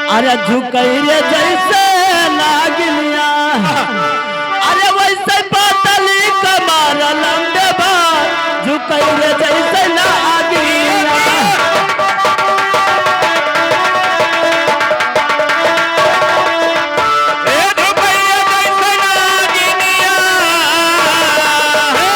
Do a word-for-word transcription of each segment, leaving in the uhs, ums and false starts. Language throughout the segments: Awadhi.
अरे झुकई रे जैसे नागिनिया, अरे वैसे पातली कमर लंबे बाल, झुकई रे जैसे नागिनिया। ए झुकई रे जैसे नागिनिया, हे।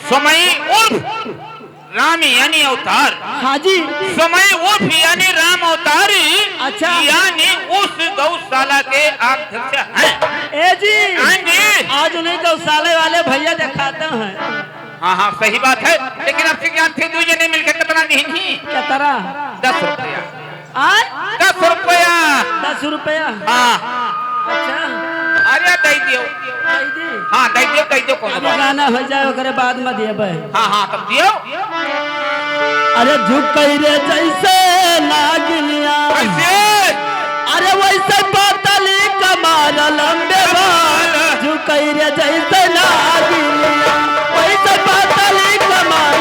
समय उर्फ राम यानी अवतार। हाँ जी। समय उर्फ यानी राम अवतार। अच्छा। यानी उस गौशाला के अध्यक्ष हैं। ए जी। हाँ जी। आज उन्हीं गौशाले वाले भैया दिखाते हैं। हाँ, हाँ, सही बात है। लेकिन अब से ज्ञान थे, दू जने मिलके कितना दीन ही? कितना? दस रुपया। आय? दस रुपया। दस रुपया? हाँ। अच्छा। अरे, दे दियो। दे दी? हाँ, दे दियो, दे दियो, कौन अभी बात? गाना हो जाए, ओकरे बाद में दिए भाई। हाँ, हाँ, तब दियो। अरे, झुकई रे जैसे नागिनिया। कैसे? अरे, वैसे पातली कमर लंबे बाल। झुकई रे जैसे नागिनिया, वैसे पातली कमर।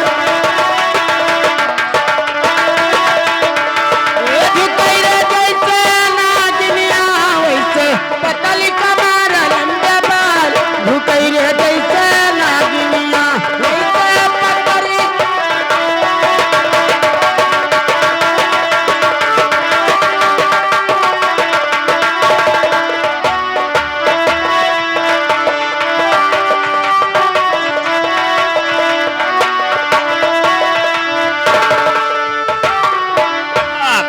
ए झुकई रे जैसे नागिनिया, वैसे पतली कमर लंबे बाल। झुकई रे जैसे नागिनिया, वैसे पतली।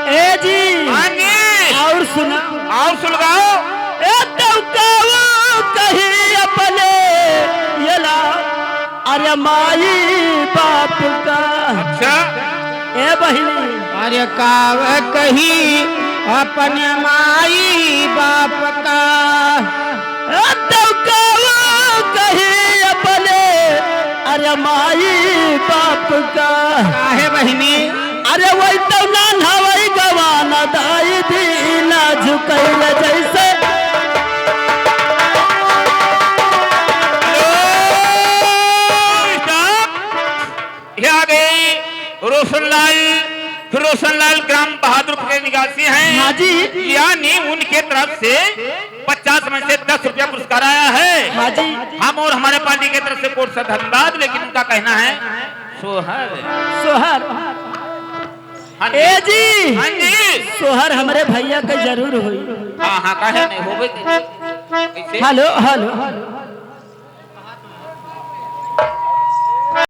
ए जी, हाँ जी। और सुना। और सुलगाओ। ए तउ काऊ कही अपने ये ला, अरे माई बाप का। अच्छा। ए बहिनी। अरे काव कही अपने माई बाप का। ए तउ काव कही अपने, अरे माई बाप का। काहे बहिनी? अरे वही तउ नान्हा वही गवाना दाई दीना झुकैल जैसे। Hello, stop। ये आ गई रोशनलाल, रोशनलाल ग्राम बहादुरपुर के निवासी हैं। हाँ जी। यानी उनके तरफ से पचास में से दस रुपया पुरस्कार आया है। हाँ जी। हम और हमारे पार्टी की तरफ से कोट से धन्यवाद, लेकिन उनका कहना है सोहर। सोहर। हाँ जी। ए जी। हाँ जी। सोहर हमरे भैया के जरूर होई। हाँ, हाँ, काहे नहीं होबे के? कैसे? Hello, hello।